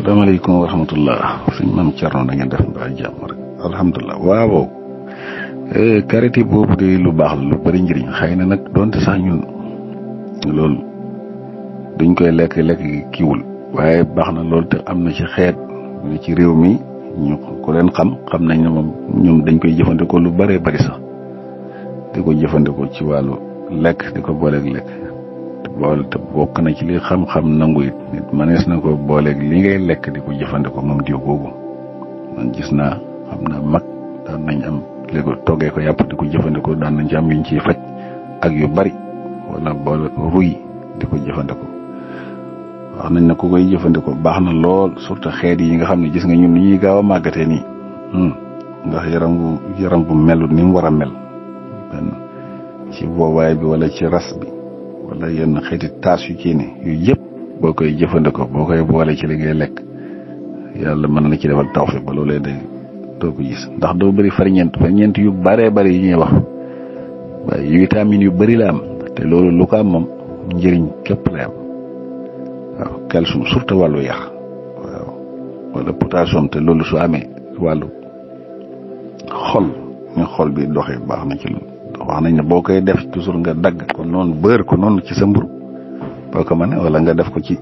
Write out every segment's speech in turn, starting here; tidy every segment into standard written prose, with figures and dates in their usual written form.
salaamaaleykum wa rahmatullah suñ maam Thierno na ngeen def mbaa jàmm rek alhamdulilah waaw karité boobu de lu baax la lu bëri njëriñ xëy na nag donte sax ñun loolu duñ koy lekk kiiwul waaye baax na loolu te am na ci xeet ñu ci réew mi ñu ko leen xam nañ ne moom ñoom dañ koy jëfandikoo lu bëree bëri sax di ko jëfandikoo ci wàllu lekk di ko booleeg lekk boole te bokk na ci li xam-xam nangu it nit mënees na ko booleeg li ngay lekk di ko jëfandikoo moom diw boobu man gis naa xam naa mag daan nañ am léegi toggee ko yàpp di ko jëfandikoo daan nañ ci am yuñ ciy faj ak yu bari wala boole ruy di ko jëfandikoo wax nañ ne ku koy jëfandikoo baax na lool surtout xeet yi nga xam ne gis nga ñun ni ñuy gaaw a màggatee nii ndax yaram bu melut ni mu war a mel ci boobaay bi wala ci ras bi wala yenn xeeti taas yu kii ne yooyu yëpp boo koy jëfandikoo boo koy boole ci li ngay lekk yàlla mën na ci defal tawfiq ba loolee day doo ko gis ndax doo bëri ferñeent yu baree bari yi ñuy wax waaye vitamine yu bëri la am te loolu lu ko am moom njëriñ képp la am waaw calcium surtout wàllu yax waaw wala potassium te loolu su amee wàllu xol ñu xol bi doxee baax na ci loolu wax nañ ne boo koy def toujours nga dagg ko noonu bër ko noonu ci sa mburu boo ko mënee wala nga def ko ci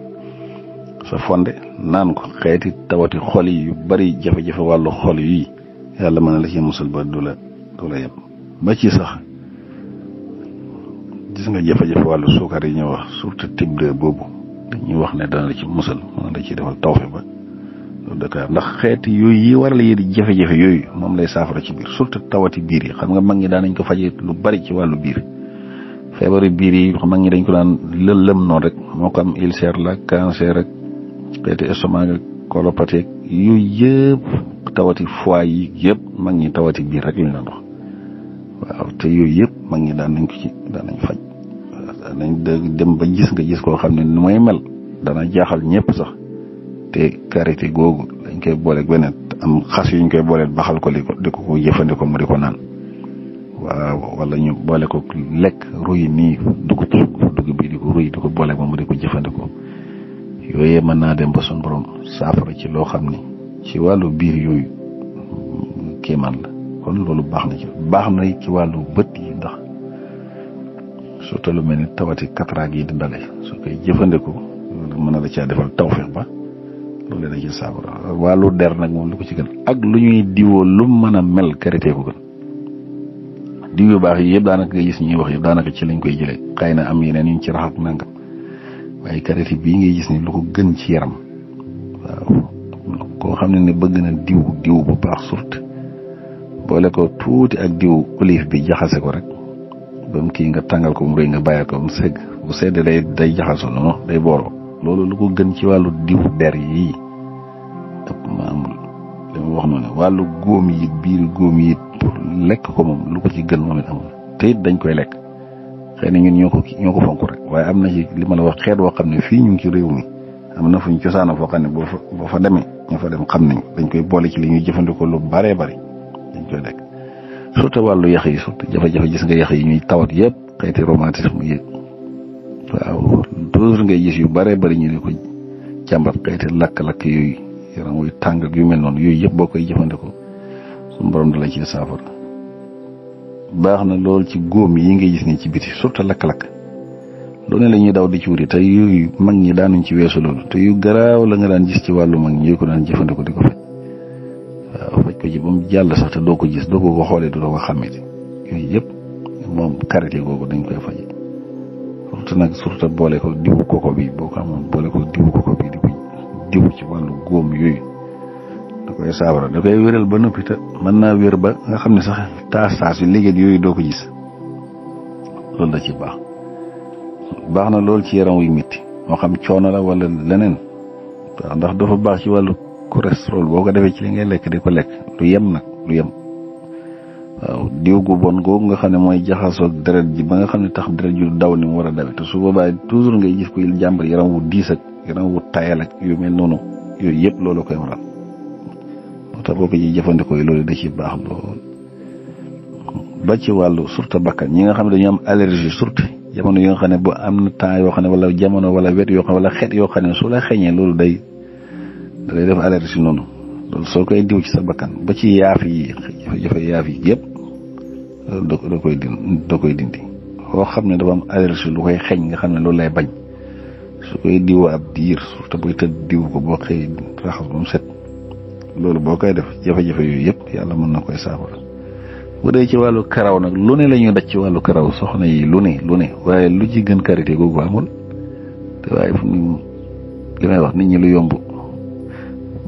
sa fonde naan ko xeeti tawati xol yi yu bari jafe-jafe wàllu xol yi yàlla mën na la ci musal ba du la yem ba ci sax gis nga jafe-jafe wàllu suukar yi ñuy wax surtout type 2 boobu dañuy wax ne dana la ci musal mën na la ci defal tawfe ba Dakar ndax xeeti yooyu yi waral yi di jafe-jafe yooyu moom lay saafara ci biir surtout tawati biir yi xam nga mag ñi daan nañ ko fajee lu bari ci wàllu biir feebari biir yi mag ñi dañ ko daan lëlëm noonu rek moo ko am ulcère la cancer rek xeeti estomac ak colopathie yooyu yëpp tawati foie yi yëpp mag ñi tawati biir rek lañ doon wax waaw te yooyu yëpp mag ñi daan nañ faj daan nañ dem ba gis koo xam ne nu may mel dana jaaxal ñëpp sax te karité googu dañ koy booleeg beneen am xas yuñ koy booleel baxal ko di ko jëfandikoo mu di ko naan waaw wala ñu boole ko lekk ruy nii dugub bi di ko ruy di ko booleeg moom mu di ko jëfandikoo yooyee mën naa dem ba suñu borom saafara ci loo xam ni ci wàllu biir yooyu kéemaan la kon loolu baax na ci wàllu bët yi ndax surtout lu mel ni tawati cataracte yi di dale su koy jëfandikoo loolu mën na la caa defal tawfeex ba loolu da ci saafara wàllu der nag moom lu ko ci gën ak lu ñuy diwoo lu mën a mel karité ko gën diw yu baax yi yëpp daanaka nga gis ñuy wax yëpp daanaka ci lañ koy jëlee xëy na am yeneen yuñ ci rax ak nangam waaye karité bii ngay gis ni lu ko gën ci yaram waaw koo xam ne bëgg na diw bu baax surtout boole ko tuuti ak diw olive bi jaxase ko rek ba mu kii nga tàngal ko mu rëy nga bàyyi ko mu segg bu sedd day jaxasoo noonu day booroo loolu lu ko gën ci wàllu diw der yi ëpp ma amul li ma wax noonu wàllu góom yi biir góom yi pour lekk ko moom lu ko ci gën moom it amul te it dañ koy lekk xëy na ñun ñoo ko fonk rek waaye am na ci li ma la wax xeet woo xam ne fii ñu ngi ci réew mi am na fuñ cosaana foo xam ne boo fa demee ñoo fa dem xam nañ dañ koy boole ci li ñuy jëfandikoo lu baree bari dañ koy lekk surtout wàllu yax yi surtout jafe-jafe gis nga yax yi ñuy tawat yëpp xeeti rhumatisme yi waaw toujours ngay gis yu bare bari ñu ne ko jàmbat xeeti lakk-lakk yooyu yaram wuy tàng yu mel noonu yooyu yëpp boo koy jëfandikoo suñu borom da la ci saafara baax na lool ci góom yi ngay gis nii ci biti surtout lakk-lakk lu ne la ñuy daw di ci wuti te yooyu mag ñi daanuñ ci weesu loolu te yu garaaw la nga daan gis ci wàllu mag ñi ko daan jëfandikoo di ko faj waaw faj ko ci ba mu jàll sax te doo ko gis doo ko xoolee doo ko xàmmee yooyu yëpp moom karité googu dañ koy faj surtout boole ko diwu koko bi boo ko amoon boole ko diwu koko bi di ko diwu ci wàllu góom yooyu da koy saafara da koy wéral ba noppi te mën naa wér ba nga xam ne sax taas yu liggéey yooyu doo ko gis loolu da ci baax na lool ci yaram wuy métti moo xam coono la wala leneen waaw ndax dafa baax ci wàllu cholestérol boo ko defee ci li ngay lekk di ko lekk lu yem waaw diw gu bon googu nga xam ne mooy jaxasoo deret ji ba nga xam ne tax deret ju daw ni mu war a dawe te su boobaa toujours ngay gis ko jàmbar yaram wu diis ak yaram wu tayal ak yu mel noonu yooyu yëpp loolu koy waral moo tax boo ko ci jëfandikoo yi loolu da ci baax lool ba ci wàllu surtout bakkan ñi nga xam ne dañu am allergie surtout jamono yoo xam ne bu am na temps yoo xam ne wala jamono wala wet yoo xam ne wala xeet yoo xam ne su la xeeñee loolu day da lay def allergie noonu loolu soo koy diw ci sa bakkan ba ci yaaf yi jafe-jafe yaaf yi yëpp loolu da koy dindi koo xam ne dafa am allergie lu koy xeeñ nga xam ne loolu lay bañ su koy diw ab diir surtout buy tëdd diw ko boo xëy raxas ba mu set loolu boo koy def jafe-jafe yooyu yëpp yàlla mën na koy saafara. bu dee ci wàllu karaw nag lu ne la ñuy daj ci wàllu karaw soxna yi lu ne waaye lu ci gën karité googu amul te waaye li may wax nit ñi lu yomb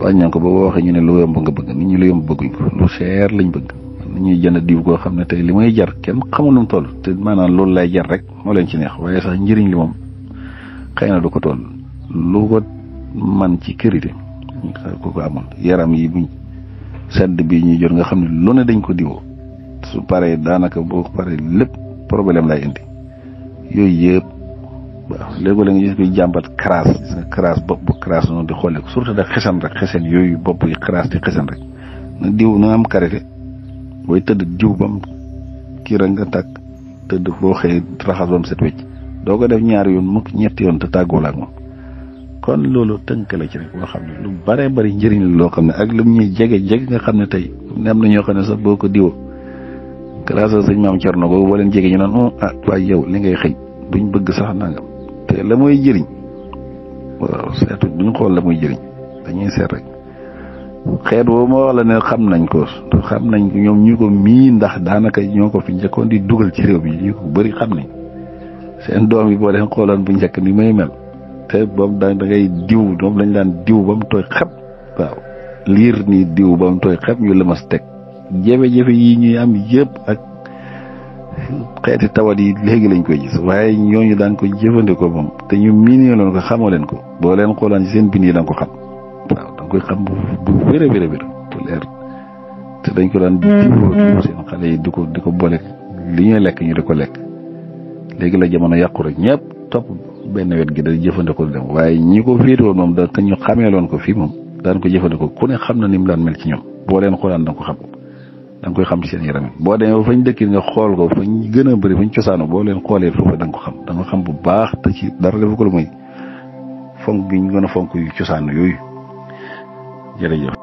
bañ nañ ko ba boo waxee ñu ne lu yomb nga bëgg nit ñi lu yomb bëgguñ ko lu cher lañ bëgg nit ñuy jënd diw koo xam ne tey li may jar kenn xamul nu mu toll te maanaam loolu lay jar rek moo leen ci neex waaye sax njëriñ li moom xëy na du ko toll lu ko man ci karité ko amul yaram yi buñ sedd bi ñuy jot nga xam ne lu ne dañ ko diwoo su paree daanaka boo paree lépp problème lay indi yooyu yëpp waaw léegi la nga gis koy jàmbat crasse gis nga crasse bopp bu crasse noonu di xoolee ko surtout da xesan rek xesen yooyu bopp yi crasse di xesan rek na diw na am karité booy tëdd diw bam kii rek nga tàkk tëdd boo xëy raxas bam set wecc doo ko def ñaari yoon mukk ñetti yoon te tàggoo la ak moom kon loolu tënk la ci rek boo xam ne lu bare bari njëriñ la loo xam ne ak lu ñuy jege nga xam ne tey am na ñoo xam ne sax boo ko diwoo grâce à sëñ maam Thierno boobu boo leen jege ñu naan waaye yow li ngay xëy duñ bëgg sax nangam te la mooy jëriñ waaw seetu duñ xool la muy jëriñ dañuy seet rek xeet boobu ma wax la ne xam nañ ko ñoom ñu ko mii ndax daanaka ñoo ko fi njëkkoon di dugal ci réew mi ñu ko bëri xam nañ seen doom yi boo leen xooloon bu njëkk ni may mel te boobu da ngay diw moom lañ daan diw ba mu tooy xep waaw liir nii diw ba mu tooy xep ñu lëmas teg jafe-jafe yi ñuy am yëpp ak xeeti tawat yi léegi lañ koy gis waaye ñooñu daan ko jëfandikoo moom te ñu miinee loon ko xamoo leen ko boo leen xoolaan ci seen bind yi da nga ko xam waaw da nga koy xam bu wér a wér bu leer te dañ ko daan diw seen xale yi di ko boole li ñuy lekk ñu di ko lekk léegi la jamono yàqu rek ñëpp topp benn wet gi da jëfandikoo dem waaye ñi ko féetewoon moom da ñu xamee loon ko fii moom daan ko jëfandikoo ku ne xam na ni mu daan mel ci ñoom boo leen xoolaan da nga ko xam da nga koy xam ci seen yaram yi boo demee fañ dëkk nga xool ko fañ gën a bëri fañ cosaano boo leen xoolee foofu da nga ko xam da nga xam bu baax te ci dara defu ko lu muy fonk gi ñu gën a fonk yu cosaan yooyu jërëjëf